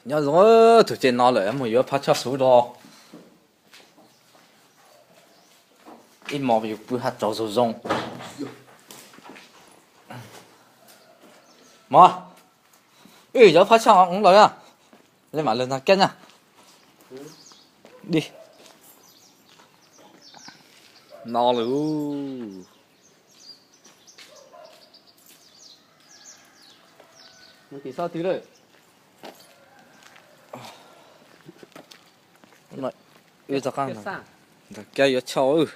Nyob zoo, tus tsev no lawm, mus yuav phab choj xuv rau ib hmos yus pw haj tsaug zoo zoo. Mog, wb yuav phab choj lawm na. Li mam lawv ntag kiab na. Di no lawm. Tim xaus twg lawm? Wb rov qab ntag, kiag yuav choj.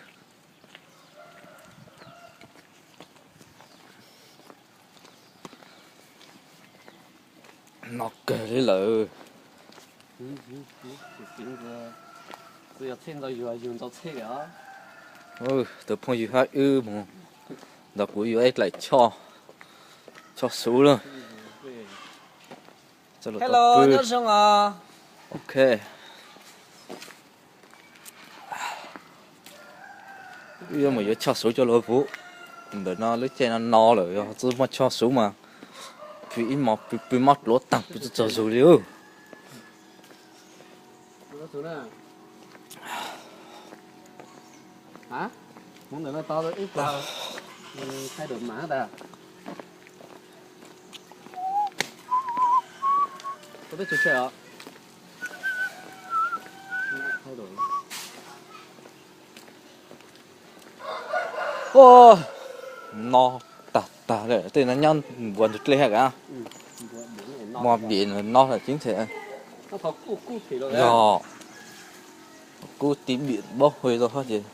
No kawg li lawm. Tus phooj ywg hab wb mus ntawd kuv yuav ib daim choj, choj xuv lawm. Hello, nyob zoo os. Ok. Wb yuav mus yuav choj xuv coj los vuv. Ntawm no lub caij no no lawm yog tsis muaj choj xuv mas pw ib hmos pw mob pluav taag pw tsis tsaug zug li. No tag tag lawm, tej no nyob npuas ntug dlej hab kav. Mos npiam no lawm tseeb thiab. Yog kub tib npiam npaub hwj rau hab ces.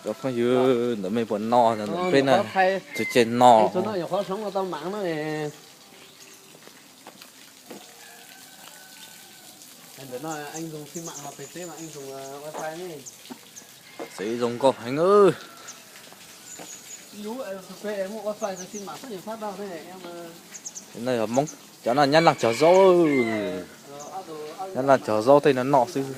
Cov phooj ywg, ntawm mej puas noj, ntawm peb na, tus tsev no. Txiv zoo nkauj heev. No yog Moob, cov no Nyab Laj cog zaub, Nyab Laj cog zaub tej no noj xwb.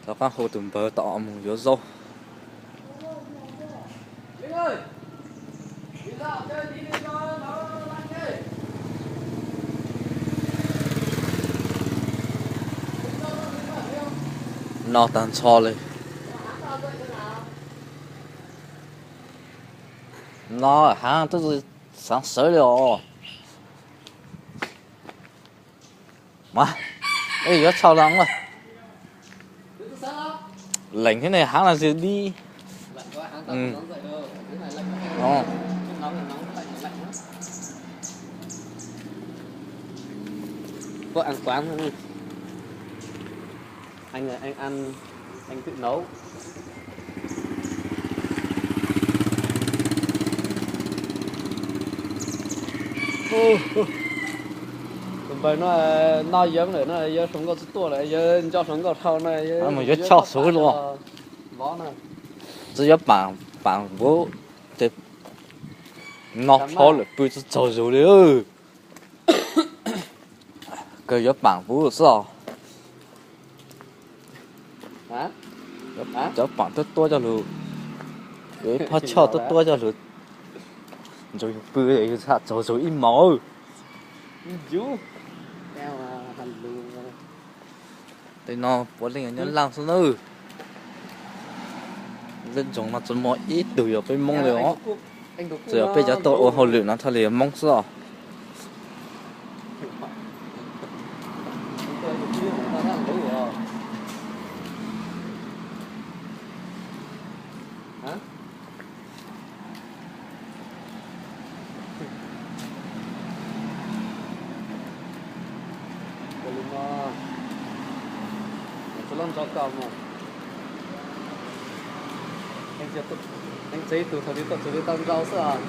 Rov qab hu tus npawg tom mus yuav zaub. No tag nrho li. No haav twb xaav sawv li os. Mas, yuav tshau los. Leem thiab ne, haav los xwb dib. Tus npawg no noj yeeb lawm no, yawg hluas nkauj tsis tuaj lawm, yawg nco hluas nkauj dhau no, mus yuav choj xuv los. Tsis yuav paam, paam npuv ces no phob lawm pw tsis tsaug zug li. Kawg yuav paam npuv xwb os. Cov paam tuab tuab coj lug, yuav ib phab choj tuab tuab coj lug, ntsoov yug pw yug txhaj tsaug zug ib hmos. Tej no puav leej nyob Nyab Laj xwb nawb. Lub nroog no tsis muaj ib tug yog peb Moob li os. Tsuas yog peb cov tuaj ua hauj lwm no thiaj li yog Moob xwb os. Txiv tus thaum twg tuaj txug li tau nrau xwb os.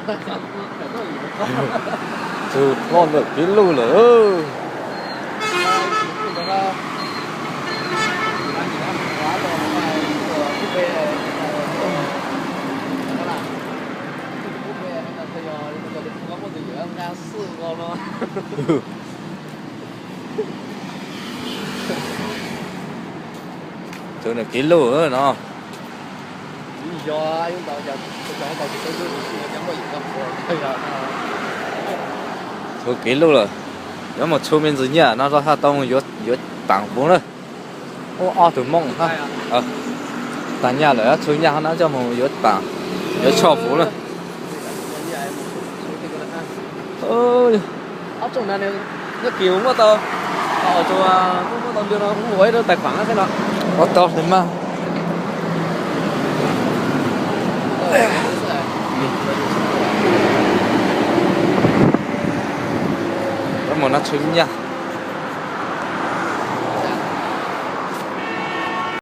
Txug ploj ntawm kev luj lawm. Txug ntawm kev luj no. Txug kev luj lawm. Yuav mus txhu me ntsis nyaj no rau hab tau mus yuav paam puv na. Ua ob tug mooj hab. Tag nyaj lawm, txhu nyaj hab na coj mus yuav paam, yuav tshoj puv na. Nyob kis mus muab tau, muab tau ib lub tais khuam xwb no. Ua tau li mas. Mus no txhu nyaj.